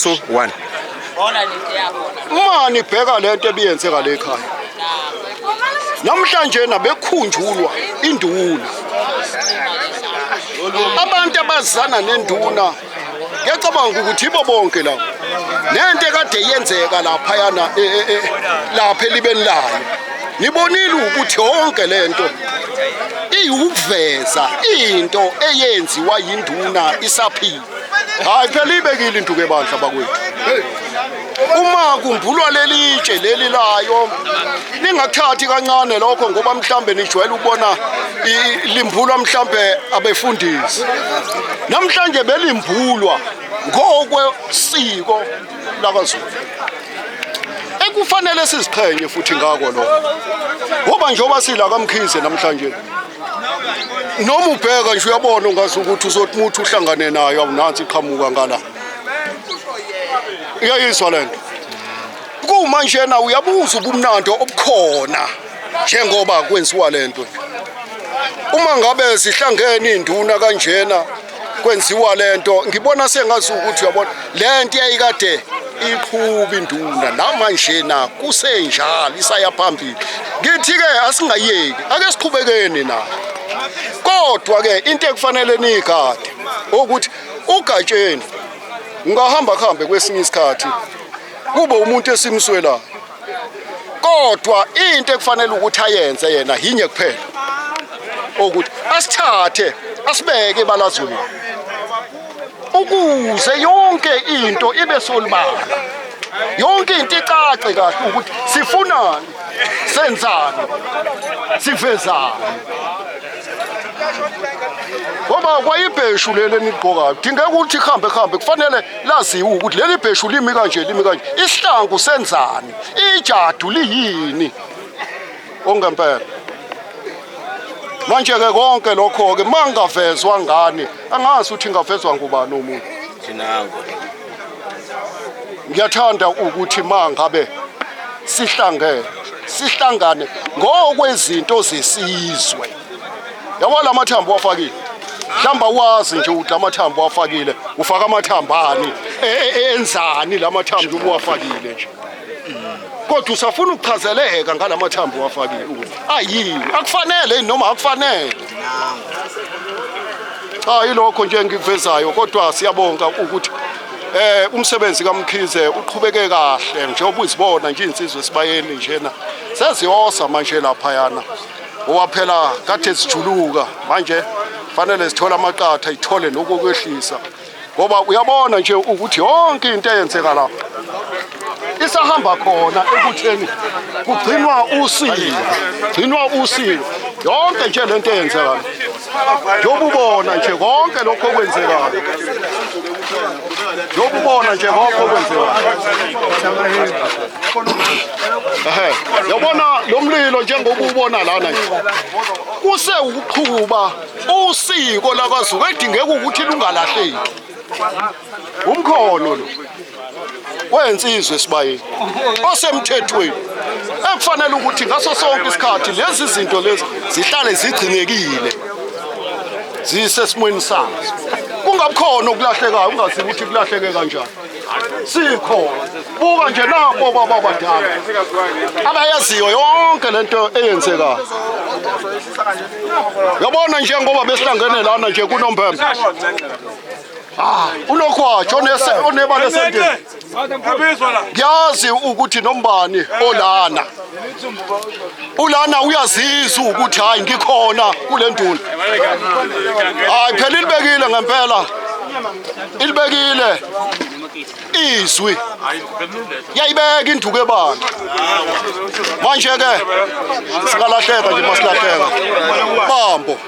2 1. Uma nibheka lento ebiyenzeka le ekhaya namhlanje nabekhunjulwa induna, abantu abazana nenduna ngiyacabanga ukuthi ibo bonke labo nento ekade yenzeka laphayana lapha elibeni layo, nibonile ukuthi yonke lento iwukuveza into eyenziwa yinduna isaphila. Hayi phela ibekile induku ebandla bakwethu. Uma kumbulwa leli tshe leli layo, ningakuthathi kancane lokho, ngoba mhlambe nijwayele ukubona limbulwa mhlambe abefundisi. Namhlanje belimbulwa ngokwesiko lakaZulu, ekufanele siziqhenye futhi ngako lokho, ngoba njengoba sila kaMkhize namhlanje, noma ubheka nje uyabona ungazi ukuthi uzothi muthi uhlangane nayo, awunansi iqhamuka ngala, iyayizwa lento. Kumanjena uyabuza ubumnandi obukhona njengoba kwenziwa lento. Uma ngabe zihlangene induna kanjena kwenziwa lento, ngibona sengazi ukuthi uyabona lento yayikade iqhuba induna, namanjena kusenjalo isaya phambili. Ngithi-ke asingayeki, ake siqhubekeni nayo. Kodwa-ke into ekufanele niyigade ukuthi uGatsheni ungahamba kuhambe kwesinye isikhathi kube umuntu esimswelayo, kodwa into ekufanele ukuthi ayenze yena yinye kuphela, ukuthi asithathe asibeke ebalazweni ukuze yonke into ibe solibala, yonke into icace kahle ukuthi sifunani, senzani, sivezani. Ngoba kwayibheshu leli enigqokayo kudingeka ukuthi kuhambe kuhambe, kufanele laziwe ukuthi leli bheshu limi kanje, limi kanje, isihlangu senzani, ijadu liyini ongempela. Manje-ke konke lokho-ke mangavezwa ngani, angazi ukuthi ingavezwa ngubani omunye. Thinango. Ngiyathanda ukuthi mangabe sihlangene, sihlangane ngokwezinto zesizwe. Yabo la mathambo wafakile, mhlawumbe awazi nje ukuthi lamathambo wafakile ufaka amathambani, enzani lamathambo ubuwafakile nje, kodwa usafuna ukuchazeleka ngalamathambo wafakile ukuthi ayini, akufanele yini noma akufanele. Cha, yilokho nje engikuvezayo, kodwa siyabonga ukuthi umsebenzi kaMkhize uqhubeke kahle, njengoba uzibona nje insizwe esibayeni njena seziyosa manje laphayana, ngoba phela kade sijuluka, manje fanele sithole amaqatha, ithole nokokwehlisa, ngoba uyabona nje ukuthi yonke into eyenzeka lapha isahamba khona ekutheni kugcinwa usiko, gcinwa usiko yonke nje lento eyenzeka, njengoba ubona nje konke lokho okwenzekayo, njengoba ubona nje konke okwenzekayo. Ehe, yabona lo mlilo njengoba ubona lana nje, kuse ukuqhuba usiko lakwaZulu edingeka ukuthi lungalahleki. Umkhono lo wensizwe esibayeni osemthethweni ekufanele ukuthi ngaso sonke isikhathi lezi zinto lezi zihlale zigcinekile, zisesimweni sazo, kungabikhona okulahlekayo, ungazi ukuthi kulahleke kanjani. Sikhona, buka nje nabo baba abadala abayaziyo yonke lento eyenzekayo. Yabona njengoba besihlangene lana nje kunombembe, ah, unokhwatsho onebala esenteni, ngiyazi ukuthi nombani olana ulana uyazizwa ukuthi hayi ngikhona kule nduna. Hayi phela ilibekile ngempela, ilibekile izwi, yayibeka induku ebandla. Manje ke singalahleka nje, masilahleka bambo.